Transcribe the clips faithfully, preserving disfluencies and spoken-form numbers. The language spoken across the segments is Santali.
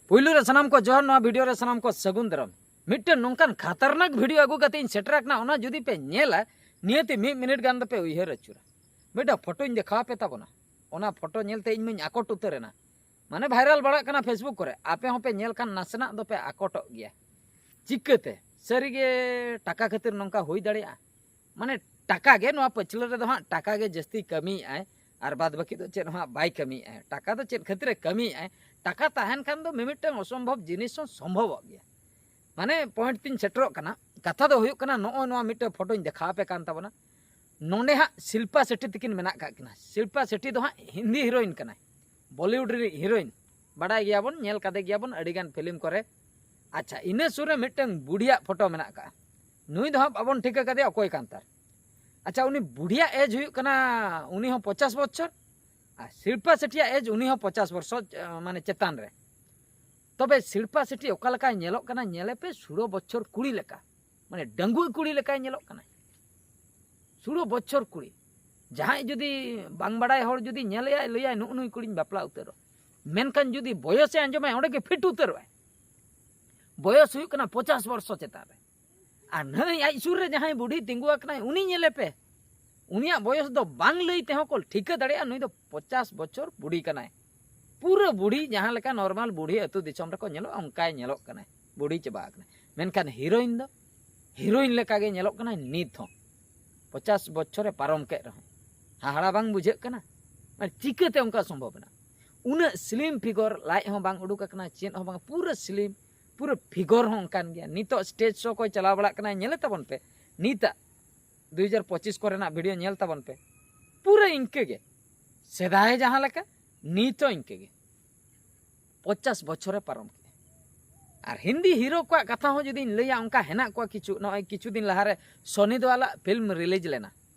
ᱯᱩᱭᱞᱩ ᱨᱮ ᱥᱟᱱᱟᱢ ᱠᱚ ᱡᱚᱦᱟᱨ, ᱱᱚᱣᱟ ᱵᱷᱤᱰᱤᱭᱳ ᱨᱮ ᱥᱟᱱᱟᱢ ᱠᱚ ᱥᱟᱹᱜᱩᱱ ᱫᱟᱨᱟᱢ᱾ ᱢᱤᱫᱴᱮᱱ ᱱᱚᱝᱠᱟᱱ ᱠᱷᱟᱛᱟᱨᱱᱟᱠ ᱵᱷᱤᱰᱤᱭᱳ ᱟᱹᱜᱩ ᱠᱟᱛᱮ ᱤᱧ ᱥᱮᱴᱮᱨ ᱟᱠᱟᱱᱟ, ᱚᱱᱟ ᱡᱩᱫᱤ ᱯᱮ ᱧᱮᱞᱟ, ᱱᱤᱭᱟᱹᱛᱮ ᱢᱤᱫ ᱢᱤᱱᱤᱴ ᱜᱟᱱ ᱫᱚᱯᱮ ᱩᱭᱦᱟᱹᱨ ᱟᱹᱪᱩᱨᱟ᱾ ᱢᱤᱫᱴᱟᱝ ᱯᱷᱳᱴᱳᱧ ᱫᱮᱠᱷᱟᱣ ᱟᱯᱮ ᱛᱟᱵᱚᱱᱟ, ᱚᱱᱟ ᱯᱷᱳᱴᱳ ᱧᱮᱞᱛᱮ ᱤᱧ ᱢᱟᱧ ᱟᱠᱚᱴ ᱩᱛᱟᱹᱨ ᱮᱱᱟ᱾ ᱢᱟᱱᱮ ᱵᱷᱟᱭᱨᱟᱞ ᱵᱟᱲᱟᱜ ᱠᱟᱱᱟ ᱯᱷᱮᱥᱵᱩᱠ ᱠᱚᱨᱮ, ᱟᱯᱮ ᱦᱚᱸᱯᱮ ᱧᱮᱞ ᱠᱷᱟᱱ ᱱᱟᱥᱮᱱᱟᱜ ᱫᱚᱯᱮ ᱟᱠᱚᱴᱚᱜ ᱜᱮᱭᱟ᱾ ᱪᱤᱠᱟᱹᱛᱮ? ᱥᱟᱹᱨᱤᱜᱮ ᱴᱟᱠᱟ ᱠᱷᱟᱹᱛᱤᱨ ᱱᱚᱝᱠᱟ ᱦᱩᱭ ᱫᱟᱲᱮᱭᱟᱜᱼᱟ? ᱢᱟᱱᱮ ᱴᱟᱠᱟ ᱜᱮ, ᱱᱚᱣᱟ ᱯᱟᱹᱪᱷᱞᱟᱹ ᱨᱮᱫᱚ ᱦᱟᱸᱜ ᱴᱟᱠᱟ ᱜᱮ ᱡᱟᱹᱥᱛᱤ ᱠᱟᱹᱢᱤᱭᱮᱫᱼᱟᱭ, ᱟᱨ ᱵᱟᱫ ᱵᱟᱹᱠᱤ ᱫᱚ ᱪᱮᱫ ᱦᱚᱸ ᱦᱟᱸᱜ ᱵᱟᱭ ᱠᱟᱹᱢᱤᱭᱮᱫᱼᱟᱭ᱾ ᱴᱟᱠᱟ ᱫᱚ ᱪᱮᱫ ᱠᱷᱟᱹᱛᱤᱨᱮ ᱠᱟᱹᱢᱤᱭᱮᱫᱼᱟᱭ? ᱴᱟᱠᱟ ᱛᱟᱦᱮᱱ ᱠᱷᱟᱱ ᱫᱚ ᱢᱤᱢᱤᱫᱴᱟᱝ ᱚᱥᱚᱢᱵᱷᱚᱵ ᱡᱤᱱᱤᱥ ᱦᱚᱸ ᱥᱚᱢᱵᱷᱚᱵᱚᱜ ᱜᱮᱭᱟ᱾ ᱢᱟᱱᱮ ᱯᱚᱭᱮᱱᱴ ᱛᱤᱧ ᱥᱮᱴᱮᱨᱚᱜ ᱠᱟᱱᱟ, ᱠᱟᱛᱷᱟ ᱫᱚ ᱦᱩᱭᱩᱜ ᱠᱟᱱᱟ, ᱱᱚᱜᱼᱚᱭ ᱱᱚᱣᱟ ᱢᱤᱫᱴᱟᱝ ᱯᱷᱳᱴᱳᱧ ᱫᱮᱠᱷᱟᱣ ᱟᱯᱮ ᱠᱟᱱ ᱛᱟᱵᱚᱱᱟ᱾ ᱱᱚᱸᱰᱮ ᱦᱟᱸᱜ ᱥᱤᱞᱯᱟ ᱥᱮᱴᱴᱤ ᱛᱤᱠᱤᱱ ᱢᱮᱱᱟᱜ ᱠᱟᱜ ᱠᱤᱱᱟ᱾ ᱥᱤᱞᱯᱟ ᱥᱮᱴᱴᱤ ᱫᱚ ᱦᱟᱸᱜ ᱦᱤᱱᱫᱤ ᱦᱤᱨᱳᱭᱤᱱ ᱠᱟᱱᱟᱭ, ᱵᱚᱞᱤᱣᱩᱰ ᱨᱤᱱᱤᱡ ᱦᱤᱨᱳᱭᱤᱱ, ᱵᱟᱰᱟᱭ ᱜᱮᱭᱟᱵᱚᱱ, ᱧᱮᱞ ᱠᱟᱫᱮ ᱜᱮᱭᱟᱵᱚᱱ ᱟᱹᱰᱤᱜᱟᱱ ᱯᱷᱤᱞᱢ ᱠᱚᱨᱮ᱾ ᱟᱪᱪᱷᱟ, ᱤᱱᱟᱹ ᱥᱩᱨ ᱨᱮ ᱢᱤᱫᱴᱟᱝ ᱵᱩᱰᱷᱤᱭᱟᱜ ᱯᱷᱳᱴᱳ ᱢᱮᱱᱟᱜ ᱠᱟᱜᱼᱟ᱾ ᱱᱩᱭ ᱫᱚ ᱦᱟᱸᱜ ᱵᱟᱵᱚᱱ ᱴᱷᱤᱠᱟᱹ ᱠᱟᱫᱮᱭᱟ ᱚᱠᱚᱭ ᱠᱟᱱ ᱛᱟᱨ᱾ ᱟᱪᱪᱷᱟ, ᱩᱱᱤ ᱵᱩᱰᱷᱤᱭᱟᱜ ᱮᱡᱽ ᱦᱩᱭᱩᱜ ᱠᱟᱱᱟ, ᱩᱱᱤ ᱦᱚᱸ ᱯᱚᱪᱟᱥ ᱵᱚᱪᱷᱚᱨ, ᱟᱨ ᱥᱤᱞᱯᱟ ᱥᱮᱴᱴᱤᱭᱟᱜ ᱮᱡᱽ, ᱩᱱᱤ ᱦᱚᱸ ᱯᱚᱪᱟᱥ ᱵᱚᱨᱥᱚ, ᱟᱸ, ᱢᱟᱱᱮ ᱪᱮᱛᱟᱱ ᱨᱮ᱾ ᱛᱚᱵᱮ ᱥᱤᱞᱯᱟ ᱥᱮᱴᱴᱤ ᱚᱠᱟ ᱞᱮᱠᱟᱭ ᱧᱮᱞᱚᱜ ᱠᱟᱱᱟ, ᱧᱮᱞᱮ ᱯᱮ, ᱥᱩᱲᱟᱹ ᱵᱚᱪᱷᱚᱨ ᱠᱩᱲᱤ ᱞᱮᱠᱟ, ᱢᱟᱱᱮ ᱰᱟᱺᱜᱩᱣᱟᱹ ᱠᱩᱲᱤ ᱞᱮᱠᱟᱭ ᱧᱮᱞᱚᱜ ᱠᱟᱱᱟ᱾ ᱥᱩᱲᱟᱹ ᱵᱚᱪᱷᱚᱨ ᱠᱩᱲᱤ᱾ ᱡᱟᱦᱟᱸᱭ ᱡᱩᱫᱤ ᱵᱟᱝ ᱵᱟᱲᱟᱭ ᱦᱚᱲ ᱡᱩᱫᱤ ᱧᱮᱞᱮᱭᱟᱭ, ᱞᱟᱹᱭᱟᱭ, "ᱱᱩᱜᱼᱩ ᱱᱩᱭ ᱠᱩᱲᱤᱧ ᱵᱟᱯᱞᱟ ᱩᱛᱟᱹᱨᱚᱜ", ᱢᱮᱱᱠᱷᱟᱱ ᱡᱩᱫᱤ ᱵᱚᱭᱚᱥᱮ ᱟᱸᱡᱚᱢᱟᱭ, ᱚᱸᱰᱮ ᱜᱮ ᱯᱷᱤᱴ ᱩᱛᱟᱹᱨᱚᱜᱼᱟᱭ᱾ ᱵᱚᱭᱚᱥ ᱦᱩᱭᱩᱜ ᱠᱟᱱᱟ ᱯᱚᱪᱟᱥ ᱵᱚᱨᱥᱚ ᱪᱮᱛᱟᱱ ᱨᱮ᱾ ᱟᱨ ᱱᱟᱹᱭ ᱟᱡ ᱥᱩᱨ ᱨᱮ ᱡᱟᱦᱟᱸᱭ ᱵᱩᱰᱷᱤ ᱛᱤᱸᱜᱩ ᱟᱠᱟᱱᱟᱭ, ᱩᱱᱤ ᱧᱮᱞᱮ ᱯᱮ, ᱩᱱᱤᱭᱟᱜ ᱵᱚᱭᱚᱥ ᱫᱚ ᱵᱟᱝ ᱞᱟᱹᱭ ᱛᱮᱦᱚᱸ ᱠᱚ ᱴᱷᱤᱠᱟᱹ ᱫᱟᱲᱮᱭᱟᱜᱼᱟ, ᱱᱩᱭ ᱫᱚ ᱯᱚᱪᱟᱥ ᱵᱚᱪᱷᱚᱨ ᱵᱩᱰᱷᱤ ᱠᱟᱱᱟᱭ᱾ ᱯᱩᱨᱟᱹ ᱵᱩᱰᱷᱤ, ᱡᱟᱦᱟᱸ ᱞᱮᱠᱟ ᱱᱚᱨᱢᱟᱞ ᱵᱩᱰᱷᱤ ᱟᱹᱛᱩ ᱫᱤᱥᱚᱢ ᱨᱮᱠᱚ ᱧᱮᱞᱚᱜᱼᱟ, ᱚᱱᱠᱟᱭ ᱧᱮᱞᱚᱜ ᱠᱟᱱᱟᱭ, ᱵᱩᱰᱷᱤ ᱪᱟᱵᱟ ᱟᱠᱟᱱᱟᱭ᱾ ᱢᱮᱱᱠᱷᱟᱱ ᱦᱤᱨᱳᱭᱤᱱ ᱫᱚ ᱦᱤᱨᱳᱭᱤᱱ ᱞᱮᱠᱟᱜᱮ ᱧᱮᱞᱚᱜ ᱠᱟᱱᱟᱭ ᱱᱤᱛ ᱦᱚᱸ᱾ ᱯᱚᱪᱟᱥ ᱵᱚᱪᱷᱚᱨᱮ ᱯᱟᱨᱚᱢ ᱠᱮᱫ ᱨᱮᱦᱚᱸ ᱦᱟᱦᱟᱲᱟ ᱵᱟᱝ ᱵᱩᱡᱷᱟᱹᱜ ᱠᱟᱱᱟ? ᱢᱟᱱᱮ ᱪᱤᱠᱟᱹᱛᱮ ᱚᱱᱠᱟ ᱥᱚᱢᱵᱷᱚᱵ ᱮᱱᱟ? ᱩᱱᱟᱹᱜ ᱥᱞᱤᱢ ᱯᱷᱤᱜᱚᱨ, ᱞᱟᱡ ᱦᱚᱸ ᱵᱟᱝ ᱩᱰᱩᱠ ᱟᱠᱟᱱᱟ, ᱪᱮᱫ ᱦᱚᱸ ᱵᱟᱝ, ᱯᱩᱨᱟᱹ ᱥᱞᱤᱢ, ᱯᱩᱨᱟᱹ ᱯᱷᱤᱜᱚᱨ ᱦᱚᱸ ᱚᱱᱠᱟᱱ ᱜᱮᱭᱟ᱾ ᱱᱤᱛᱚᱜ ᱥᱴᱮᱡᱽ ᱥᱳ ᱠᱚᱭ ᱪᱟᱞᱟᱣ ᱵᱟᱲᱟᱜ ᱠᱟᱱᱟ, ᱧᱮᱞᱮ ᱛᱟᱵᱚᱱ ᱯᱮ, ᱱᱤᱛᱟᱜ ᱫᱩ ᱦᱟᱡᱟᱨ ᱯᱚᱸᱪᱤᱥ ᱠᱚᱨᱮᱱᱟᱜ ᱵᱷᱤᱰᱤᱭᱳ ᱧᱮᱞ ᱛᱟᱵᱚᱱ ᱯᱮ, ᱯᱩᱨᱟᱹ ᱤᱱᱠᱟᱹ ᱜᱮ, ᱥᱮᱫᱟᱭ ᱡᱟᱦᱟᱸ ᱞᱮᱠᱟ ᱱᱤᱛ ᱦᱚᱸ ᱤᱱᱠᱟᱹ ᱜᱮ᱾ ᱯᱚᱪᱟᱥ ᱵᱚᱪᱷᱚᱨᱮ ᱯᱟᱨᱚᱢ ᱠᱮᱫᱼᱟ᱾ ᱟᱨ ᱦᱤᱱᱫᱤ ᱦᱤᱨᱳ ᱠᱚᱣᱟᱜ ᱠᱟᱛᱷᱟ ᱦᱚᱸ ᱡᱩᱫᱤᱧ ᱞᱟᱹᱭᱟ, ᱚᱱᱠᱟ ᱦᱮᱱᱟᱜ ᱠᱚᱣᱟ ᱠᱤᱪᱷᱩ᱾ ᱱᱚᱜᱼᱚᱭ ᱠᱤᱪᱷᱩ ᱫᱤᱱ ᱞᱟᱦᱟᱨᱮ ᱥᱚᱱᱤ ᱫᱮᱣᱟᱞᱟᱜ ᱯᱷᱤᱞᱢ ᱨᱤᱞᱤᱡᱽ ᱞᱮᱱᱟ,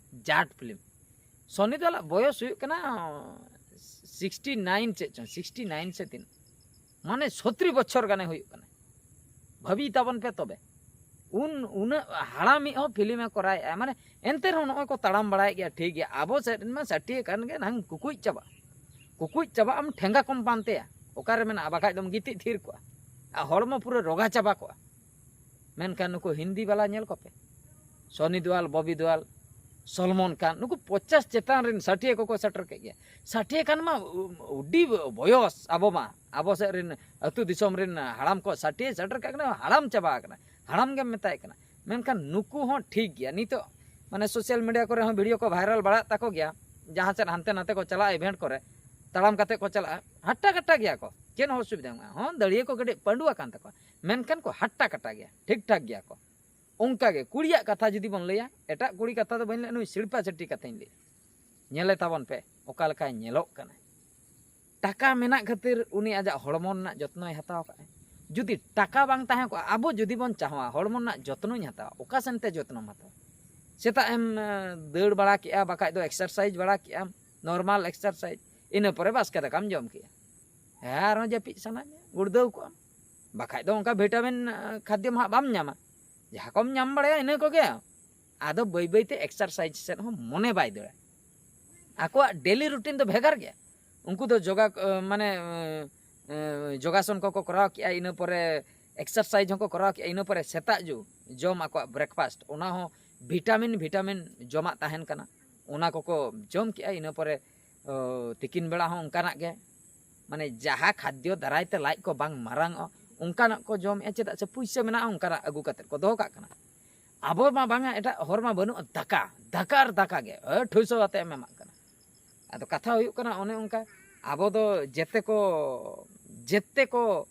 ᱡᱟᱴ ᱯᱷᱤᱞᱢ᱾ ᱥᱚᱱᱤ ᱫᱮᱣᱟᱞᱟᱜ ᱵᱚᱭᱚᱥ ᱦᱩᱭᱩᱜ ᱠᱟᱱᱟ ᱥᱤᱠᱥᱴᱤ ᱱᱟᱭᱤᱱ ᱪᱮᱫ ᱪᱚᱝ, ᱥᱤᱠᱥᱴᱤ ᱱᱟᱭᱤᱱ ᱥᱮ ᱛᱤᱱ, ᱢᱟᱱᱮ ᱥᱚᱛᱨᱤ ᱵᱚᱪᱷᱚᱨ ᱜᱟᱱᱮ ᱦᱩᱭᱩᱜ ᱠᱟᱱᱟ᱾ ᱵᱷᱟᱹᱵᱤ ᱛᱟᱵᱚᱱ ᱯᱮ ᱛᱚᱵᱮ, ᱩᱱ ᱩᱱᱟᱹᱜ ᱦᱟᱲᱟᱢᱤᱡ ᱦᱚᱸ ᱯᱷᱤᱞᱢᱮ ᱠᱚᱨᱟᱣᱮᱫᱼᱟ, ᱢᱟᱱᱮ ᱮᱱᱛᱮ ᱨᱮᱦᱚᱸ ᱱᱚᱜᱼᱚᱭ ᱠᱚ ᱛᱟᱲᱟᱢ ᱵᱟᱲᱟᱭᱮᱫ ᱜᱮᱭᱟ, ᱴᱷᱤᱠ ᱜᱮᱭᱟ᱾ ᱟᱵᱚ ᱥᱮᱫ ᱨᱮᱱ ᱢᱟ ᱥᱟᱹᱴᱤᱭᱟᱹ ᱠᱟᱱ ᱜᱮ, ᱱᱟᱝ ᱠᱩᱠᱩᱡ ᱪᱟᱵᱟᱜ, ᱠᱩᱠᱩᱡ ᱪᱟᱵᱟᱜ ᱟᱢ, ᱴᱷᱮᱸᱜᱟ ᱠᱚᱢ ᱯᱟᱱᱛᱮᱭᱟ᱾ ᱚᱠᱟᱨᱮ ᱢᱮᱱᱟᱜᱼᱟ? ᱵᱟᱠᱷᱟᱡ ᱫᱚᱢ ᱜᱤᱛᱤᱡ ᱛᱷᱤᱨ ᱠᱚᱜᱼᱟ ᱟᱨ ᱦᱚᱲᱢᱚ ᱯᱩᱨᱟᱹ ᱨᱚᱜᱟ ᱪᱟᱵᱟ ᱠᱚᱜᱼᱟ᱾ ᱢᱮᱱᱠᱷᱟᱱ ᱱᱩᱠᱩ ᱦᱤᱱᱫᱤ ᱵᱟᱞᱟ ᱧᱮᱞ ᱠᱚᱯᱮ, ᱥᱚᱱᱤ ᱫᱮᱣᱟᱞ, ᱵᱚᱵᱤ ᱫᱮᱣᱟᱞ, ᱥᱚᱞᱢᱚᱱ ᱠᱷᱟᱱ, ᱱᱩᱠᱩ ᱯᱚᱪᱟᱥ ᱪᱮᱛᱟᱱ ᱨᱮᱱ ᱥᱟᱹᱴᱷᱤᱭᱟᱹ ᱠᱚᱠᱚ ᱥᱮᱴᱮᱨ ᱠᱮᱫ ᱜᱮᱭᱟ᱾ ᱥᱟᱹᱴᱷᱤᱭᱟᱹ ᱠᱷᱟᱱ ᱢᱟ ᱩᱰᱤ ᱵᱚᱭᱚᱥ, ᱟᱵᱚ ᱢᱟ ᱟᱵᱚ ᱥᱮᱫ ᱨᱮᱱ ᱟᱹᱛᱩ ᱫᱤᱥᱚᱢ ᱨᱮᱱ ᱦᱟᱲᱟᱢ ᱠᱚ ᱥᱟᱹᱴᱷᱤᱭᱟᱹ ᱥᱮᱴᱮᱨ ᱠᱟᱜ ᱠᱟᱱᱟ, ᱦᱟᱲᱟᱢ ᱪᱟᱵᱟ ᱟᱠᱟᱱᱟ, ᱦᱟᱲᱟᱢ ᱜᱮᱢ ᱢᱮᱛᱟᱭ ᱠᱟᱱᱟ᱾ ᱢᱮᱱᱠᱷᱟᱱ ᱱᱩᱠᱩ ᱦᱚᱸ ᱴᱷᱤᱠ ᱜᱮᱭᱟ, ᱱᱤᱛᱚᱜ ᱢᱟᱱᱮ ᱥᱳᱥᱟᱞ ᱢᱤᱰᱤᱭᱟ ᱠᱚᱨᱮ ᱦᱚᱸ ᱵᱷᱤᱰᱤᱭᱳ ᱠᱚ ᱵᱷᱟᱭᱨᱟᱞ ᱵᱟᱲᱟᱜ ᱛᱟᱠᱚ ᱜᱮᱭᱟ, ᱡᱟᱦᱟᱸ ᱥᱮᱫ ᱦᱟᱱᱛᱮ ᱱᱟᱛᱮ ᱠᱚ ᱪᱟᱞᱟᱜᱼᱟ, ᱤᱵᱷᱮᱱᱴ ᱠᱚᱨᱮ ᱛᱟᱲᱟᱢ ᱠᱟᱛᱮ ᱠᱚ ᱪᱟᱞᱟᱜᱼᱟ, ᱦᱟᱴᱴᱟ ᱠᱟᱴᱟ ᱜᱮᱭᱟ ᱠᱚ, ᱪᱮᱫ ᱦᱚᱸ ᱚᱥᱩᱵᱤᱫᱷᱟ ᱵᱟᱹᱱᱩᱜᱼᱟ᱾ ᱦᱚᱸ, ᱫᱟᱹᱲᱭᱟᱹ ᱠᱚ ᱠᱟᱹᱴᱤᱡ ᱯᱟᱹᱰᱩ ᱟᱠᱟᱱ ᱛᱟᱠᱚᱣᱟ, ᱢᱮᱱᱠᱷᱟᱱ ᱠᱚ ᱦᱟᱴᱴᱟ ᱠᱟᱴᱟ ᱜᱮᱭᱟ, ᱴᱷᱤᱠ ᱴᱷᱟᱠ ᱜᱮᱭᱟ ᱠᱚ᱾ ᱚᱱᱠᱟ ᱜᱮ ᱠᱩᱲᱤᱭᱟᱜ ᱠᱟᱛᱷᱟ ᱡᱩᱫᱤ ᱵᱚᱱ ᱞᱟᱹᱭᱟ, ᱮᱴᱟᱜ ᱠᱩᱲᱤ ᱠᱟᱛᱷᱟ ᱫᱚ ᱵᱟᱹᱧ ᱞᱟᱹᱭᱟ, ᱱᱩᱭ ᱥᱤᱞᱯᱟ ᱥᱮᱴᱴᱤ ᱠᱟᱛᱷᱟᱧ ᱞᱟᱹᱭᱟ᱾ ᱧᱮᱞᱮ ᱛᱟᱵᱚᱱ ᱯᱮ ᱚᱠᱟ ᱞᱮᱠᱟᱭ ᱧᱮᱞᱚᱜ ᱠᱟᱱᱟ᱾ ᱴᱟᱠᱟ ᱢᱮᱱᱟᱜ ᱠᱷᱟᱹᱛᱤᱨ ᱩᱱᱤ ᱟᱡᱟᱜ ᱦᱚᱲᱢᱚ ᱨᱮᱱᱟᱜ ᱡᱚᱛᱱᱚᱭ ᱦᱟᱛᱟᱣ ᱠᱟᱜᱼᱟ᱾ ᱡᱩᱫᱤ ᱴᱟᱠᱟ ᱵᱟᱝ ᱛᱟᱦᱮᱸ ᱠᱚᱜᱼᱟ, ᱟᱵᱚ ᱡᱩᱫᱤ ᱵᱚᱱ ᱪᱟᱦᱟᱣᱟ ᱦᱚᱲᱢᱚ ᱨᱮᱱᱟᱜ ᱡᱚᱛᱱᱚᱧ ᱦᱟᱛᱟᱣᱟ, ᱚᱠᱟ ᱥᱮᱱ ᱛᱮ ᱡᱚᱛᱱᱚᱢ ᱦᱟᱛᱟᱣᱟ? ᱥᱮᱛᱟᱜ ᱮᱢ ᱮ, ᱫᱟᱹᱲ ᱵᱟᱲᱟ ᱠᱮᱜᱼᱟ, ᱵᱟᱠᱷᱟᱡ ᱫᱚ ᱮᱠᱥᱟᱨᱥᱟᱭᱤᱡᱽ ᱵᱟᱲᱟ ᱠᱮᱜᱼᱟᱢ, ᱱᱚᱨᱢᱟᱞ ᱮᱠᱥᱟᱨᱥᱟᱭᱤᱡᱽ, ᱤᱱᱟᱹ ᱯᱚᱨᱮ ᱵᱟᱥᱠᱮ ᱫᱟᱠᱟᱢ ᱡᱚᱢ ᱠᱮᱜᱼᱟ᱾ ᱦᱮᱸ, ᱟᱨᱦᱚᱸ ᱡᱟᱹᱯᱤᱫ ᱥᱟᱱᱟ ᱢᱮᱭᱟ, ᱜᱩᱲᱫᱟᱹᱣ ᱠᱚᱜᱼᱟᱢ᱾ ᱵᱟᱠᱷᱟᱡ ᱫᱚ ᱚᱱᱠᱟ ᱵᱷᱤᱴᱟᱢᱤᱱ ᱮ, ᱠᱷᱟᱫᱽᱭᱚ ᱢᱟ ᱦᱟᱸᱜ ᱵᱟᱢ ᱧᱟᱢᱟ᱾ ᱡᱟᱦᱟᱸ ᱠᱚᱢ ᱧᱟᱢ ᱵᱟᱲᱟᱭᱟ ᱤᱱᱟᱹ ᱠᱚᱜᱮ᱾ ᱟᱫᱚ ᱵᱟᱹᱭ ᱵᱟᱹᱭ ᱛᱮ ᱮᱠᱥᱟᱨᱥᱟᱭᱤᱡᱽ ᱥᱮᱫ ᱦᱚᱸ ᱢᱚᱱᱮ ᱵᱟᱭ ᱫᱟᱹᱲᱟ᱾ ᱟᱠᱚᱣᱟᱜ ᱰᱮᱞᱤ ᱨᱩᱴᱤᱱ ᱫᱚ ᱵᱷᱮᱜᱟᱨ ᱜᱮᱭᱟ᱾ ᱩᱱᱠᱩ ᱫᱚ ᱡᱚᱜᱟ ᱮ, ᱢᱟᱱᱮ ᱮ, ᱮ, ᱡᱚᱜᱟᱥᱚᱱ ᱠᱚᱠᱚ ᱠᱚᱨᱟᱣ ᱠᱮᱜᱼᱟ, ᱤᱱᱟᱹ ᱯᱚᱨᱮ ᱮᱠᱥᱟᱨᱥᱟᱭᱤᱡᱽ ᱦᱚᱸᱠᱚ ᱠᱚᱨᱟᱣ ᱠᱮᱜᱼᱟ, ᱤᱱᱟᱹ ᱯᱚᱨᱮ ᱥᱮᱛᱟᱜ ᱡᱩ ᱡᱚᱢ ᱟᱠᱚᱣᱟᱜ ᱵᱨᱮᱠᱯᱷᱟᱥᱴ, ᱚᱱᱟ ᱦᱚᱸ ᱵᱷᱤᱴᱟᱢᱤᱱ ᱵᱷᱤᱴᱟᱢᱤᱱ ᱡᱚᱢᱟᱜ ᱛᱟᱦᱮᱱ ᱠᱟᱱᱟ, ᱚᱱᱟ ᱠᱚᱠᱚ ᱡᱚᱢ ᱠᱮᱜᱼᱟ᱾ ᱤᱱᱟᱹ ᱯᱚᱨᱮ ᱚ, ᱛᱤᱠᱤᱱ ᱵᱮᱲᱟ ᱦᱚᱸ ᱚᱱᱠᱟᱱᱟᱜ ᱜᱮ, ᱢᱟᱱᱮ ᱡᱟᱦᱟᱸ ᱠᱷᱟᱫᱽᱭᱚ ᱫᱟᱨᱟᱭ ᱛᱮ ᱞᱟᱡ ᱠᱚ ᱵᱟᱝ ᱢᱟᱨᱟᱝ ᱚᱜᱼᱟ ᱚᱱᱠᱟᱱᱟᱜ ᱠᱚ ᱡᱚᱢᱮᱜᱼᱟ᱾ ᱪᱮᱫᱟᱜ ᱥᱮ ᱯᱩᱭᱥᱟᱹ ᱢᱮᱱᱟᱜᱼᱟ, ᱚᱱᱠᱟᱱᱟᱜ ᱟᱹᱜᱩ ᱠᱟᱛᱮᱫ ᱠᱚ ᱫᱚᱦᱚ ᱠᱟᱜ ᱠᱟᱱᱟ᱾ ᱟᱵᱚ ᱢᱟ ᱵᱟᱝᱟ, ᱮᱴᱟᱜ ᱦᱚᱲ ᱢᱟ ᱵᱟᱹᱱᱩᱜᱼᱟ, ᱫᱟᱠᱟ, ᱫᱟᱠᱟ ᱟᱨ ᱫᱟᱠᱟ ᱜᱮ, ᱮ, ᱴᱷᱩᱭᱥᱚ ᱟᱛᱮ ᱮᱢ ᱮᱢᱟᱜ ᱠᱟᱱᱟ᱾ ᱟᱫᱚ ᱠᱟᱛᱷᱟ ᱦᱩᱭᱩᱜ ᱠᱟᱱᱟ, ᱚᱱᱮ ᱚᱱᱠᱟ ᱟᱵᱚ ᱫᱚ ᱡᱮᱛᱮ ᱠᱚ, ᱡᱮᱛᱮ ᱠᱚ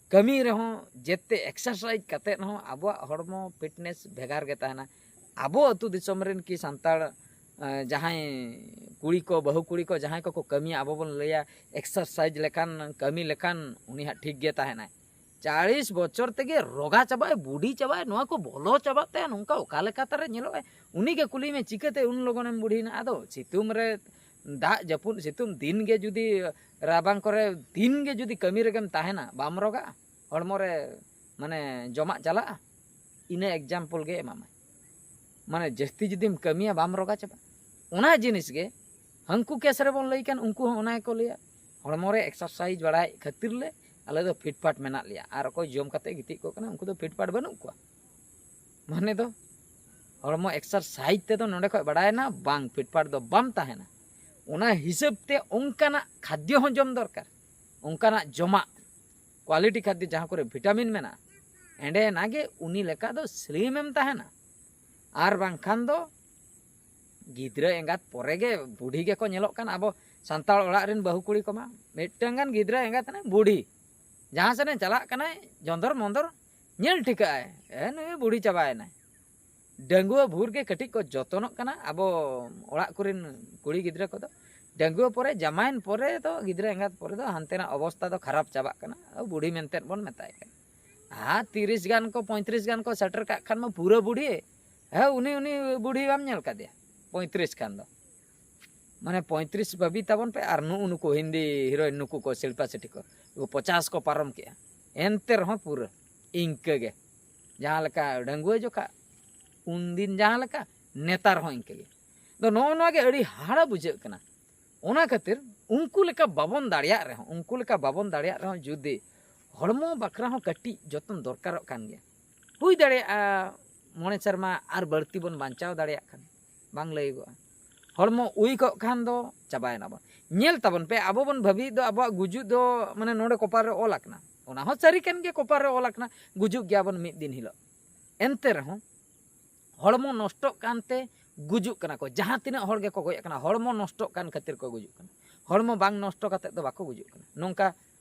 ᱠᱟᱹᱢᱤ ᱨᱮᱦᱚᱸ, ᱡᱮᱛᱮ ᱮᱠᱥᱟᱨᱥᱟᱭᱤᱡᱽ ᱠᱟᱛᱮᱫ ᱦᱚᱸ ᱟᱵᱚᱣᱟᱜ ᱦᱚᱲᱢᱚ ᱯᱷᱤᱴᱱᱮᱥ ᱵᱷᱮᱜᱟᱨ ᱜᱮ ᱛᱟᱦᱮᱱᱟ᱾ ᱟᱵᱚ ᱟᱹᱛᱩ ᱫᱤᱥᱚᱢ ᱨᱮᱱ ᱠᱤ ᱥᱟᱱᱛᱟᱲ ᱮ, ᱡᱟᱦᱟᱸᱭ ᱠᱩᱲᱤ ᱠᱚ, ᱵᱟᱹᱦᱩ ᱠᱩᱲᱤ ᱠᱚ ᱡᱟᱦᱟᱸᱭ ᱠᱚᱠᱚ ᱠᱟᱹᱢᱤᱭᱟ, ᱟᱵᱚ ᱵᱚᱱ ᱞᱟᱹᱭᱟ ᱮᱠᱥᱟᱨᱥᱟᱭᱤᱡᱽ ᱞᱮᱠᱷᱟᱱ, ᱠᱟᱹᱢᱤ ᱞᱮᱠᱷᱟᱱ ᱩᱱᱤ ᱦᱟᱸᱜ ᱴᱷᱤᱠ ᱜᱮ ᱛᱟᱦᱮᱱᱟᱭ᱾ ᱪᱟᱲᱤᱥ ᱵᱚᱪᱷᱚᱨ ᱛᱮᱜᱮ ᱨᱚᱜᱟ ᱪᱟᱵᱟᱜᱼᱟᱭ, ᱵᱩᱰᱷᱤ ᱪᱟᱵᱟᱜᱼᱟᱭ, ᱱᱚᱣᱟ ᱠᱚ ᱵᱚᱞᱚ ᱪᱟᱵᱟᱜ ᱛᱟᱭᱟ, ᱱᱚᱝᱠᱟ ᱚᱠᱟ ᱞᱮᱠᱟ ᱛᱟᱨᱮ ᱧᱮᱞᱚᱜᱼᱟᱭ? ᱩᱱᱤ ᱜᱮ ᱠᱩᱞᱤᱭᱮᱢᱮ, ᱪᱤᱠᱟᱹᱛᱮ ᱩᱱ ᱞᱚᱜᱚᱱᱮᱢ ᱵᱩᱰᱷᱤᱭᱮᱱᱟ? ᱟᱫᱚ ᱥᱤᱛᱩᱝ ᱨᱮ, ᱫᱟᱜ ᱡᱟᱹᱯᱩᱫ ᱥᱤᱛᱩᱝ ᱫᱤᱱ ᱜᱮ ᱡᱩᱫᱤ, ᱨᱟᱵᱟᱝ ᱠᱚᱨᱮ ᱫᱤᱱ ᱜᱮ ᱡᱩᱫᱤ ᱠᱟᱹᱢᱤ ᱨᱮᱜᱮᱢ ᱛᱟᱦᱮᱱᱟ, ᱵᱟᱢ ᱨᱚᱜᱟᱜᱼᱟ? ᱦᱚᱲᱢᱚ ᱨᱮ ᱢᱟᱱᱮ ᱡᱚᱢᱟᱜ ᱪᱟᱞᱟᱜᱼᱟ? ᱤᱱᱟᱹ ᱮᱠᱡᱟᱢᱯᱚᱞ ᱜᱮ ᱮᱢᱟᱢᱟᱭ᱾ ᱢᱟᱱᱮ ᱡᱟᱹᱥᱛᱤ ᱡᱩᱫᱤᱢ ᱠᱟᱹᱢᱤᱭᱟ, ᱵᱟᱢ ᱨᱚᱜᱟ ᱪᱟᱵᱟᱜᱼᱟ᱾ ᱚᱱᱟ ᱡᱤᱱᱤᱥ ᱜᱮ ᱦᱟᱹᱱᱠᱩ ᱠᱮᱥ ᱨᱮᱵᱚᱱ ᱞᱟᱹᱭ ᱠᱷᱟᱱ, ᱩᱱᱠᱩ ᱦᱚᱸ ᱚᱱᱟ ᱜᱮᱠᱚ ᱞᱟᱹᱭᱟ᱾ ᱦᱚᱲᱢᱚ ᱨᱮ ᱮᱠᱥᱟᱨᱥᱟᱭᱤᱡᱽ ᱵᱟᱲᱟᱭ ᱠᱷᱟᱹᱛᱤᱨ ᱞᱮ ᱟᱞᱮ ᱫᱚ ᱯᱷᱤᱴᱯᱷᱟᱴ ᱢᱮᱱᱟᱜ ᱞᱮᱭᱟ᱾ ᱟᱨ ᱚᱠᱚᱭ ᱡᱚᱢ ᱠᱟᱛᱮ ᱜᱤᱛᱤᱡ ᱠᱚᱜ ᱠᱟᱱᱟ, ᱩᱱᱠᱩ ᱫᱚ ᱯᱷᱤᱴᱯᱷᱟᱴ ᱵᱟᱹᱱᱩᱜ ᱠᱚᱣᱟ᱾ ᱢᱟᱱᱮ ᱫᱚ ᱦᱚᱲᱢᱚ ᱮᱠᱥᱟᱨᱥᱟᱭᱤᱡᱽ ᱛᱮᱫᱚ ᱱᱚᱰᱮ ᱠᱷᱚᱡ ᱵᱟᱲᱟᱭᱮᱱᱟ, ᱵᱟᱝ, ᱯᱷᱤᱴᱯᱷᱟᱴ ᱫᱚ ᱵᱟᱢ ᱛᱟᱦᱮᱱᱟ᱾ ᱚᱱᱟ ᱦᱤᱥᱟᱹᱵ ᱛᱮ ᱚᱱᱠᱟᱱᱟᱜ ᱠᱷᱟᱫᱽᱭᱚ ᱦᱚᱸ ᱡᱚᱢ ᱫᱚᱨᱠᱟᱨ, ᱚᱱᱠᱟᱱᱟᱜ ᱡᱚᱢᱟᱜ, ᱠᱣᱟᱞᱤᱴᱤ ᱠᱷᱟᱫᱽᱭᱚ, ᱡᱟᱦᱟᱸ ᱠᱚᱨᱮ ᱵᱷᱤᱴᱟᱢᱤᱱ ᱢᱮᱱᱟᱜᱼᱟ, ᱮᱸᱰᱮᱱᱟᱜ ᱜᱮ ᱩᱱᱤ ᱞᱮᱠᱟ ᱫᱚ ᱥᱞᱤᱢ ᱮᱢ ᱛᱟᱦᱮᱱᱟ᱾ ᱟᱨ ᱵᱟᱝᱠᱷᱟᱱ ᱫᱚ ᱜᱤᱫᱽᱨᱟᱹ ᱮᱸᱜᱟᱛ ᱯᱚᱨᱮ ᱜᱮ ᱵᱩᱰᱷᱤ ᱜᱮᱠᱚ ᱧᱮᱞᱚᱜ ᱠᱟᱱ᱾ ᱟᱵᱚ ᱥᱟᱱᱛᱟᱲ ᱚᱲᱟᱜ ᱨᱮᱱ ᱵᱟᱹᱦᱩ ᱠᱩᱲᱤ ᱠᱚᱢᱟ, ᱢᱤᱫᱴᱟᱝ ᱜᱟᱱ ᱜᱤᱫᱽᱨᱟᱹ ᱮᱸᱜᱟᱛ ᱮᱱᱟᱭ ᱵᱩᱰᱷᱤ, ᱡᱟᱦᱟᱸ ᱥᱮᱫ ᱮ ᱪᱟᱞᱟᱜ ᱠᱟᱱᱟᱭ ᱡᱚᱸᱫᱚᱨ ᱢᱚᱸᱫᱚᱨ ᱧᱮᱞ ᱴᱷᱤᱠᱟᱹᱜ ᱟᱭ, ᱮ, ᱱᱩᱭ ᱵᱩᱰᱷᱤ ᱪᱟᱵᱟᱭᱮᱱᱟᱭ᱾ ᱰᱟᱺᱜᱩᱣᱟᱹ ᱵᱷᱳᱨ ᱜᱮ ᱠᱟᱹᱴᱤᱡ ᱠᱚ ᱡᱚᱛᱚᱱᱚᱜ ᱠᱟᱱᱟ ᱟᱵᱚ ᱚᱲᱟᱜ ᱠᱚᱨᱮᱱ ᱠᱩᱲᱤ ᱜᱤᱫᱽᱨᱟᱹ ᱠᱚᱫᱚ᱾ ᱰᱟᱺᱜᱩᱣᱟᱹ ᱯᱚᱨᱮ, ᱡᱟᱢᱟᱭᱮᱱ ᱯᱚᱨᱮ ᱫᱚ, ᱜᱤᱫᱽᱨᱟᱹ ᱮᱸᱜᱟᱛ ᱯᱚᱨᱮ ᱫᱚ ᱦᱟᱱᱛᱮᱱᱟᱜ ᱚᱵᱚᱥᱛᱟ ᱫᱚ ᱠᱷᱟᱨᱟᱯ ᱪᱟᱵᱟᱜ ᱠᱟᱱᱟ᱾ ᱟᱵᱚ ᱵᱩᱰᱷᱤ ᱢᱮᱱᱛᱮ ᱵᱚᱱ ᱢᱮᱛᱟᱭ ᱠᱟᱱᱟ᱾ ᱟᱨ ᱛᱤᱨᱤᱥ ᱜᱟᱱ ᱠᱚ, ᱯᱚᱸᱭᱛᱨᱤᱥ ᱜᱟᱱ ᱠᱚ ᱥᱮᱴᱮᱨ ᱠᱟᱜ ᱠᱷᱟᱱ ᱢᱟ ᱯᱩᱨᱟᱹ ᱵᱩᱰᱷᱤ᱾ ᱦᱮᱸ, ᱩᱱᱤ, ᱩᱱᱤ ᱵᱩᱰᱷᱤ ᱵᱟᱢ ᱧᱮᱞ ᱠᱟᱫᱮᱭᱟ ᱯᱚᱸᱭᱛᱨᱤᱥ ᱠᱷᱟᱱ ᱫᱚ? ᱢᱟᱱᱮ ᱯᱚᱸᱭᱛᱨᱤᱥ ᱵᱟᱹᱵᱤ ᱛᱟᱵᱚᱱ ᱯᱮ, ᱟᱨ ᱱᱩᱜᱼᱩ ᱱᱩᱠᱩ ᱦᱤᱱᱫᱤ ᱦᱤᱨᱳᱭᱤᱱ, ᱱᱩᱠᱩ ᱠᱚ, ᱥᱤᱞᱯᱟ ᱥᱮᱴᱴᱤ ᱠᱚ, ᱩᱱᱠᱩ ᱯᱚᱪᱟᱥ ᱠᱚ ᱯᱟᱨᱚᱢ ᱠᱮᱜᱼᱟ᱾ ᱮᱱᱛᱮ ᱨᱮᱦᱚᱸ ᱯᱩᱨᱟᱹ ᱤᱱᱠᱟᱹ ᱜᱮ, ᱡᱟᱦᱟᱸ ᱞᱮᱠᱟ ᱰᱟᱺᱜᱩᱣᱟᱹ ᱡᱚᱠᱷᱟ, ᱩᱱᱫᱤᱱ ᱡᱟᱦᱟᱸ ᱞᱮᱠᱟ, ᱱᱮᱛᱟᱨ ᱦᱚᱸ ᱤᱱᱠᱟᱹ ᱜᱮ᱾ ᱟᱫᱚ ᱱᱚᱜᱼᱚ ᱱᱚᱣᱟ ᱜᱮ ᱟᱹᱰᱤ ᱦᱟᱦᱟᱲᱟ ᱵᱩᱡᱷᱟᱹᱜ ᱠᱟᱱᱟ᱾ ᱚᱱᱟ ᱠᱷᱟᱹᱛᱤᱨ ᱩᱱᱠᱩ ᱞᱮᱠᱟ ᱵᱟᱵᱚᱱ ᱫᱟᱲᱮᱭᱟᱜ ᱨᱮᱦᱚᱸ, ᱩᱱᱠᱩ ᱞᱮᱠᱟ ᱵᱟᱵᱚᱱ ᱫᱟᱲᱮᱭᱟᱜ ᱨᱮᱦᱚᱸ, ᱡᱩᱫᱤ ᱦᱚᱲᱢᱚ ᱵᱟᱠᱷᱨᱟ ᱦᱚᱸ ᱠᱟᱹᱴᱤᱡ ᱡᱚᱛᱚᱱ ᱫᱚᱨᱠᱟᱨᱚᱜ ᱠᱟᱱ ᱜᱮᱭᱟ᱾ ᱦᱩᱭ ᱫᱟᱲᱮᱭᱟᱜᱼᱟ ᱢᱚᱬᱮ ᱥᱮᱨᱢᱟ ᱟᱨ ᱵᱟᱹᱲᱛᱤ ᱵᱚᱱ ᱵᱟᱧᱪᱟᱣ ᱫᱟᱲᱮᱭᱟᱜ ᱠᱷᱟᱱ, ᱵᱟᱝ ᱞᱟᱹᱭᱚᱜᱚᱜᱼᱟ᱾ ᱦᱚᱲᱢᱚ ᱩᱭ ᱠᱚᱜ ᱠᱷᱟᱱ ᱫᱚ ᱪᱟᱵᱟᱭᱮᱱᱟ ᱵᱚᱱ᱾ ᱧᱮᱞ ᱛᱟᱵᱚᱱ ᱯᱮ, ᱟᱵᱚ ᱵᱚᱱ ᱵᱷᱟᱹᱵᱤᱭᱮᱫ ᱫᱚ ᱟᱵᱚᱣᱟᱜ ᱜᱩᱡᱩᱜ ᱫᱚ ᱢᱟᱱᱮ ᱱᱚᱰᱮ ᱠᱚᱯᱟᱨ ᱨᱮ ᱚᱞ ᱟᱠᱟᱱᱟ᱾ ᱚᱱᱟ ᱦᱚᱸ ᱥᱟᱹᱨᱤ ᱠᱟᱱ ᱜᱮᱭᱟ, ᱠᱚᱯᱟᱨ ᱨᱮ ᱚᱞ ᱟᱠᱟᱱᱟ, ᱜᱩᱡᱩᱜ ᱜᱮᱭᱟᱵᱚᱱ ᱢᱤᱫ ᱫᱤᱱ ᱦᱤᱞᱳᱜ᱾ ᱮᱱᱛᱮ ᱨᱮᱦᱚᱸ ᱦᱚᱲᱢᱚ ᱱᱚᱥᱴᱚᱜ ᱠᱟᱱᱛᱮ ᱜᱩᱡᱩᱜ ᱠᱟᱱᱟ ᱠᱚ᱾ ᱡᱟᱦᱟᱸ ᱛᱤᱱᱟᱹᱜ ᱦᱚᱲ ᱜᱮᱠᱚ ᱜᱚᱡ ᱟᱠᱟᱱᱟ, ᱦᱚᱲᱢᱚ ᱱᱚᱥᱴᱚᱜ ᱠᱟᱱ ᱠᱷᱟᱹᱛᱤᱨ ᱠᱚ ᱜᱩᱡᱩᱜ ᱠᱟᱱᱟ᱾ ᱦᱚᱲᱢᱚ ᱵᱟᱝ ᱱᱚᱥᱴᱚ ᱠᱟᱛᱮ ᱫᱚ ᱵᱟᱠᱚ ᱜᱩᱡᱩᱜ ᱠᱟᱱᱟ᱾ ᱱᱚᱝᱠᱟ,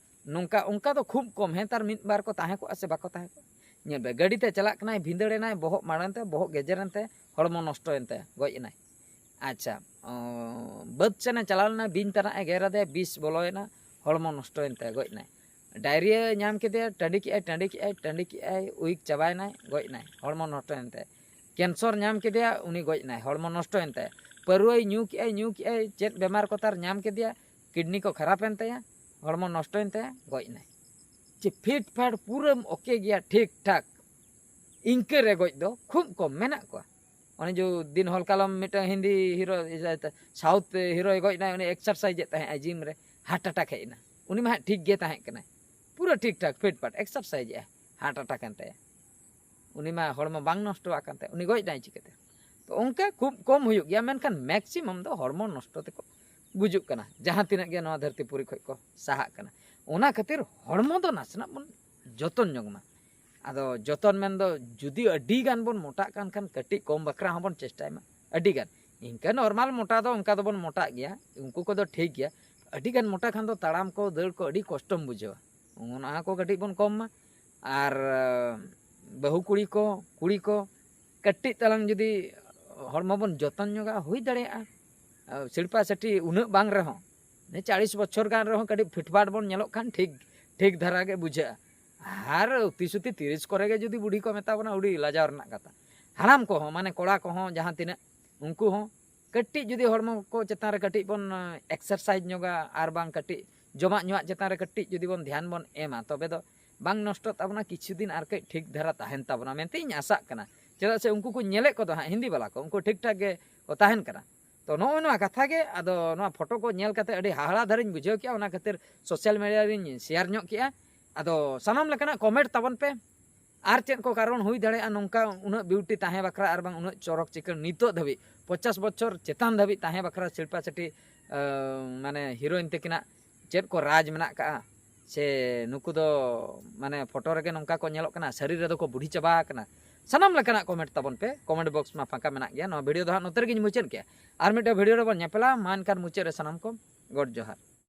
ᱱᱚᱝᱠᱟ, ᱚᱱᱠᱟ ᱫᱚ ᱠᱷᱩᱵ ᱠᱚᱢ᱾ ᱦᱮᱸ, ᱛᱟᱨ ᱢᱤᱫ ᱵᱟᱨ ᱠᱚ ᱛᱟᱦᱮᱸ ᱠᱚᱜᱼᱟ ᱥᱮ ᱵᱟᱠᱚ ᱛᱟᱦᱮᱸ ᱠᱚᱜᱼᱟ? ᱧᱮᱞ ᱯᱮ, ᱜᱟᱹᱰᱤ ᱛᱮ ᱪᱟᱞᱟᱜ ᱠᱟᱱᱟᱭ, ᱵᱷᱤᱸᱫᱟᱹᱲ ᱮᱱᱟᱭ, ᱵᱚᱦᱚᱜ ᱢᱟᱲᱟᱝ ᱛᱮ, ᱵᱚᱦᱚᱜ ᱜᱮᱡᱮᱨ ᱮᱱ ᱛᱟᱭᱟ, ᱦᱚᱲᱢᱚ ᱱᱚᱥᱴᱚᱭᱮᱱ ᱛᱟᱭᱟ, ᱜᱚᱡ ᱮᱱᱟᱭ᱾ ᱟᱪᱪᱷᱟ, ᱚ, ᱵᱟᱹᱫᱽ ᱥᱮᱱᱮ ᱪᱟᱞᱟᱣ ᱞᱮᱱᱟ, ᱵᱤᱧ ᱛᱟᱱᱟᱜ ᱮ ᱜᱮᱨ ᱟᱫᱮᱭᱟ, ᱵᱤᱥ ᱵᱚᱞᱚᱭᱮᱱᱟ, ᱦᱚᱲᱢᱚ ᱱᱚᱥᱴᱚᱭᱮᱱ ᱛᱟᱭᱟ, ᱜᱚᱡ ᱮᱱᱟᱭ᱾ ᱰᱟᱭᱨᱤᱭᱟ ᱧᱟᱢ ᱠᱮᱫᱮᱭᱟ, ᱴᱟᱺᱰᱤ ᱠᱮᱜᱼᱟᱭ, ᱴᱟᱺᱰᱤ ᱠᱮᱜᱼᱟᱭ, ᱴᱟᱺᱰᱤ ᱠᱮᱜᱼᱟᱭ, ᱩᱭᱤᱠ ᱪᱟᱵᱟᱭᱮᱱᱟᱭ, ᱜᱚᱡ ᱮᱱᱟᱭ, ᱦᱚᱲᱢᱚ ᱱᱚᱥᱴᱚᱭᱮᱱ ᱛᱟᱭᱟ᱾ ᱠᱮᱱᱥᱚᱨ ᱧᱟᱢ ᱠᱮᱫᱮᱭᱟ, ᱩᱱᱤ ᱜᱚᱡ ᱮᱱᱟᱭ, ᱦᱚᱲᱢᱚ ᱱᱚᱥᱴᱚᱭᱮᱱ ᱛᱟᱭᱟ᱾ ᱯᱟᱹᱨᱣᱟᱹᱭ ᱧᱩ ᱠᱮᱜᱼᱟᱭ, ᱧᱩ ᱠᱮᱜᱼᱟᱭ, ᱪᱮᱫ ᱵᱮᱢᱟᱨ ᱠᱚ ᱛᱟᱨ ᱧᱟᱢ ᱠᱮᱫᱮᱭᱟ, ᱠᱤᱰᱱᱤ ᱠᱚ ᱠᱷᱟᱨᱟᱯᱮᱱ ᱛᱟᱭᱟ, ᱦᱚᱲᱢᱚ ᱱᱚᱥᱴᱚᱭᱮᱱ ᱛᱟᱭᱟ, ᱜᱚᱡ ᱮᱱᱟᱭ᱾ ᱪᱮ ᱯᱷᱤᱴ ᱯᱷᱟᱴ ᱯᱩᱨᱟᱹᱢ ᱳᱠᱮ ᱜᱮᱭᱟ, ᱴᱷᱤᱠ ᱴᱷᱟᱠ, ᱤᱱᱠᱟᱹ ᱨᱮ ᱜᱚᱡ ᱫᱚ ᱠᱷᱩᱵ ᱠᱚᱢ ᱢᱮᱱᱟᱜ ᱠᱚᱣᱟ᱾ ᱚᱱᱮ ᱡᱮ ᱫᱤᱱ ᱦᱚᱞᱠᱟᱞᱚᱢ ᱢᱤᱫᱴᱟᱝ ᱦᱤᱱᱫᱤ ᱦᱤᱨᱳ, ᱥᱟᱣᱩᱛᱷ ᱦᱤᱨᱳᱭ ᱜᱚᱡ ᱮᱱᱟᱭ, ᱩᱱᱤ ᱮᱠᱥᱟᱨᱥᱟᱭᱤᱡ ᱮᱫ ᱛᱟᱦᱮᱸᱜᱼᱟᱭ ᱡᱤᱢ ᱨᱮ, ᱦᱟᱨᱴ ᱮᱴᱟᱠ ᱦᱮᱡ ᱮᱱᱟ᱾ ᱩᱱᱤ ᱢᱟ ᱦᱟᱸᱜ ᱴᱷᱤᱠ ᱜᱮ ᱛᱟᱦᱮᱸ ᱠᱟᱱᱟᱭ, ᱯᱩᱨᱟᱹ ᱴᱷᱤᱠ ᱴᱷᱟᱠ ᱯᱷᱤᱴ ᱯᱷᱟᱴ ᱮᱠᱥᱟᱨᱥᱟᱭᱤᱡ ᱮᱫᱼᱟᱭ, ᱦᱟᱨᱴ ᱮᱴᱟᱠ ᱮᱱ ᱛᱟᱭᱟ᱾ ᱩᱱᱤ ᱢᱟ ᱦᱚᱲᱢᱚ ᱵᱟᱝ ᱱᱚᱥᱴᱚ ᱟᱠᱟᱱ ᱛᱟᱭᱟ, ᱩᱱᱤ ᱜᱚᱡ ᱮᱱᱟᱭ ᱪᱤᱠᱟᱹᱛᱮ? ᱛᱚ ᱚᱱᱠᱟ ᱠᱷᱩᱵ ᱠᱚᱢ ᱦᱩᱭᱩᱜ ᱜᱮᱭᱟ, ᱢᱮᱱᱠᱷᱟᱱ ᱢᱮᱠᱥᱤᱢᱟᱢ ᱫᱚ ᱦᱚᱲᱢᱚ ᱱᱚᱥᱴᱚ ᱛᱮᱠᱚ ᱜᱩᱡᱩᱜ ᱠᱟᱱᱟ, ᱡᱟᱦᱟᱸ ᱛᱤᱱᱟᱹᱜ ᱜᱮ ᱱᱚᱣᱟ ᱫᱷᱟᱹᱨᱛᱤ ᱯᱩᱨᱤ ᱠᱷᱚᱱ ᱠᱚ ᱥᱟᱦᱟᱜ ᱠᱟᱱᱟ᱾ ᱚᱱᱟ ᱠᱷᱟᱹᱛᱤᱨ ᱦᱚᱲᱢᱚ ᱫᱚ ᱱᱟᱥᱮᱱᱟᱜ ᱵᱚᱱ ᱡᱚᱛᱚᱱ ᱧᱚᱜ ᱢᱟ᱾ ᱟᱫᱚ ᱡᱚᱛᱚᱱ ᱢᱮᱱᱫᱚ ᱡᱩᱫᱤ ᱟᱹᱰᱤ ᱜᱟᱱ ᱵᱚᱱ ᱢᱚᱴᱟᱜ ᱠᱟᱱ ᱠᱷᱟᱱ ᱠᱟᱹᱴᱤᱡ ᱠᱚᱢ ᱵᱟᱠᱷᱨᱟ ᱦᱚᱸᱵᱚᱱ ᱪᱮᱥᱴᱟᱭ ᱢᱟ᱾ ᱟᱹᱰᱤ ᱜᱟᱱ ᱤᱱᱠᱟᱹ ᱱᱚᱨᱢᱟᱞ ᱢᱚᱴᱟ ᱫᱚ ᱚᱱᱠᱟ ᱫᱚᱵᱚᱱ ᱢᱚᱴᱟᱜ ᱜᱮᱭᱟ, ᱩᱱᱠᱩ ᱠᱚᱫᱚ ᱴᱷᱤᱠ ᱜᱮᱭᱟ᱾ ᱟᱹᱰᱤ ᱜᱟᱱ ᱢᱚᱴᱟ ᱠᱷᱟᱱ ᱫᱚ ᱛᱟᱲᱟᱢ ᱠᱚ ᱫᱟᱹᱲ ᱠᱚ ᱟᱹᱰᱤ ᱠᱚᱥᱴᱚᱢ ᱵᱩᱡᱷᱟᱹᱣᱟ᱾ ᱚᱱᱟ ᱠᱚ ᱠᱟᱹᱴᱤᱡ ᱵᱚᱱ ᱠᱚᱢ ᱢᱟ᱾ ᱟᱨ ᱵᱟᱹᱦᱩ ᱠᱩᱲᱤ ᱠᱚ, ᱠᱩᱲᱤ ᱠᱚ ᱠᱟᱹᱴᱤᱡ ᱛᱟᱞᱟᱝ ᱡᱩᱫᱤ ᱦᱚᱲᱢᱚ ᱵᱚᱱ ᱡᱚᱛᱚᱱ ᱧᱚᱜᱟ, ᱦᱩᱭ ᱫᱟᱲᱮᱭᱟᱜᱼᱟ ᱥᱤᱲᱯᱟ ᱥᱟᱹᱴᱤ ᱩᱱᱟᱹᱜ ᱵᱟᱝ ᱨᱮᱦᱚᱸ, ᱪᱟᱲᱤᱥ ᱵᱚᱪᱷᱚᱨ ᱜᱟᱱ ᱨᱮᱦᱚᱸ ᱠᱟᱹᱴᱤᱡ ᱯᱷᱤᱴᱯᱷᱟᱴ ᱵᱚᱱ ᱧᱮᱞᱚᱜ ᱠᱷᱟᱱ ᱴᱷᱤᱠ, ᱴᱷᱤᱠ ᱫᱷᱟᱨᱟ ᱜᱮ ᱵᱩᱡᱷᱟᱹᱜᱼᱟ᱾ ᱟᱨ ᱩᱛᱤ ᱥᱩᱛᱤ ᱛᱤᱨᱤᱥ ᱠᱚᱨᱮ ᱜᱮ ᱡᱩᱫᱤ ᱵᱩᱰᱷᱤ ᱠᱚ ᱢᱮᱛᱟ ᱵᱚᱱᱟ, ᱟᱹᱰᱤ ᱞᱟᱡᱟᱣ ᱨᱮᱱᱟᱜ ᱠᱟᱛᱷᱟ᱾ ᱦᱟᱲᱟᱢ ᱠᱚᱦᱚᱸ, ᱢᱟᱱᱮ ᱠᱚᱲᱟ ᱠᱚᱦᱚᱸ ᱡᱟᱦᱟᱸ ᱛᱤᱱᱟᱹᱜ, ᱩᱱᱠᱩ ᱦᱚᱸ ᱠᱟᱹᱴᱤᱡ ᱡᱩᱫᱤ ᱦᱚᱲᱢᱚ ᱠᱚ ᱪᱮᱛᱟᱱ ᱨᱮ ᱠᱟᱹᱴᱤᱡ ᱵᱚᱱ ᱮᱠᱥᱟᱨᱥᱟᱭᱤᱡᱽ ᱧᱚᱜᱟ ᱟᱨ ᱵᱟᱝ ᱠᱟᱹᱴᱤᱡ ᱡᱚᱢᱟᱜ ᱧᱩᱣᱟᱜ ᱪᱮᱛᱟᱱ ᱨᱮ ᱠᱟᱹᱴᱤᱡ ᱡᱩᱫᱤ ᱵᱚᱱ ᱫᱷᱮᱭᱟᱱ ᱵᱚᱱ ᱮᱢᱟ, ᱛᱚᱵᱮ ᱫᱚ ᱵᱟᱝ ᱱᱚᱥᱴᱚᱜ ᱛᱟᱵᱚᱱᱟ, ᱠᱤᱪᱷᱩ ᱫᱤᱱ ᱟᱨ ᱠᱟᱹᱡ ᱴᱷᱤᱠ ᱫᱷᱟᱨᱟ ᱛᱟᱦᱮᱱ ᱛᱟᱵᱚᱱᱟ ᱢᱮᱱᱛᱮ ᱤᱧ ᱟᱥᱟᱜ ᱠᱟᱱᱟ᱾ ᱪᱮᱫᱟᱜ ᱥᱮ ᱩᱱᱠᱩ ᱠᱚ ᱧᱮᱞᱮᱫ ᱠᱚᱫᱚ ᱦᱟᱸᱜ ᱦᱤᱱᱫᱤ ᱵᱟᱞᱟ ᱠᱚ, ᱩᱱᱠᱩ ᱴᱷᱤᱠ ᱴᱷᱟᱠ ᱜᱮ ᱠᱚ ᱛᱟᱦᱮᱱ ᱠᱟᱱᱟ᱾ ᱛᱚ ᱱᱚᱜᱼᱚᱭ ᱱᱚᱣᱟ ᱠᱟᱛᱷᱟ ᱜᱮ, ᱟᱫᱚ ᱱᱚᱣᱟ ᱯᱷᱳᱴᱳ ᱠᱚ ᱧᱮᱞ ᱠᱟᱛᱮ ᱟᱹᱰᱤ ᱦᱟᱦᱟᱲᱟ ᱫᱷᱟᱨᱟᱧ ᱵᱩᱡᱷᱟᱹᱣ ᱠᱮᱜᱼᱟ, ᱚᱱᱟ ᱠᱷᱟᱹᱛᱤᱨ ᱥᱳᱥᱟᱞ ᱢᱤᱰᱤᱭᱟ ᱨᱤᱧ ᱥᱮᱭᱟᱨ ᱧᱚᱜ ᱠᱮᱜᱼᱟ᱾ ᱟᱫᱚ ᱥᱟᱱᱟᱢ ᱞᱮᱠᱟᱱᱟᱜ ᱠᱚᱢᱮᱱᱴ ᱛᱟᱵᱚᱱ ᱯᱮ᱾ ᱟᱨ ᱪᱮᱫ ᱠᱚ ᱠᱟᱨᱚᱱ ᱦᱩᱭ ᱫᱟᱲᱮᱭᱟᱜᱼᱟ ᱱᱚᱝᱠᱟ ᱩᱱᱟᱹᱜ ᱵᱤᱭᱩᱴᱤ ᱛᱟᱦᱮᱸ ᱵᱟᱠᱷᱨᱟ ᱟᱨ ᱵᱟᱝ ᱩᱱᱟᱹᱜ ᱪᱚᱨᱚᱠ ᱪᱤᱠᱟᱹᱲ ᱱᱤᱛᱚᱜ ᱫᱷᱟᱹᱵᱤᱡ ᱯᱚᱧᱪᱟᱥ ᱵᱚᱪᱷᱚᱨ ᱪᱮᱛᱟᱱ ᱫᱷᱟᱹᱵᱤᱡ ᱛᱟᱦᱮᱸ ᱵᱟᱠᱷᱨᱟ ᱥᱤᱞᱯᱟ ᱥᱮᱴᱴᱤ, ᱟᱸ, ᱢᱟᱱᱮ ᱦᱤᱨᱳᱭᱤᱱ ᱛᱟᱹᱠᱤᱱᱟᱜ ᱪᱮᱫ ᱠᱚ ᱨᱟᱡᱽ ᱢᱮᱱᱟᱜ ᱠᱟᱜᱼᱟ, ᱥᱮ ᱱᱩᱠᱩ ᱫᱚ ᱢᱟᱱᱮ ᱯᱷᱳᱴᱳ ᱨᱮᱜᱮ ᱱᱚᱝᱠᱟ ᱠᱚ ᱧᱮᱞᱚᱜ ᱠᱟᱱᱟ, ᱥᱟᱹᱨᱤ ᱨᱮᱫᱚ ᱠᱚ ᱵᱩᱰᱷᱤ ᱪᱟᱵᱟ ᱟᱠᱟᱱᱟ? ᱥᱟᱱᱟᱢ ᱞᱮᱠᱟᱱᱟᱜ ᱠᱚᱢᱮᱱᱴ ᱛᱟᱵᱚᱱ ᱯᱮ, ᱠᱚᱢᱮᱱᱴ ᱵᱚᱠᱥ ᱢᱟ ᱯᱷᱟᱸᱠᱟ ᱢᱮᱱᱟᱜ ᱜᱮᱭᱟ᱾ ᱱᱚᱣᱟ ᱵᱷᱤᱰᱤᱭᱳ ᱫᱚ ᱦᱟᱸᱜ ᱱᱚᱛᱮ ᱨᱮᱜᱮᱧ ᱢᱩᱪᱟᱹᱫ ᱠᱮᱜᱼᱟ᱾ ᱟᱨ ᱢᱤᱫᱴᱮᱱ ᱵᱷᱤᱰᱤᱭᱳ ᱨᱮᱵᱚᱱ ᱧᱮᱯᱮᱞᱟ᱾ ᱢᱟ ᱮᱱᱠᱷᱟᱱ ᱢᱩᱪᱟᱹᱫ ᱨᱮ ᱥᱟᱱᱟᱢ ᱠᱚ ᱜᱚᱰ ᱡᱚᱦᱟᱨ᱾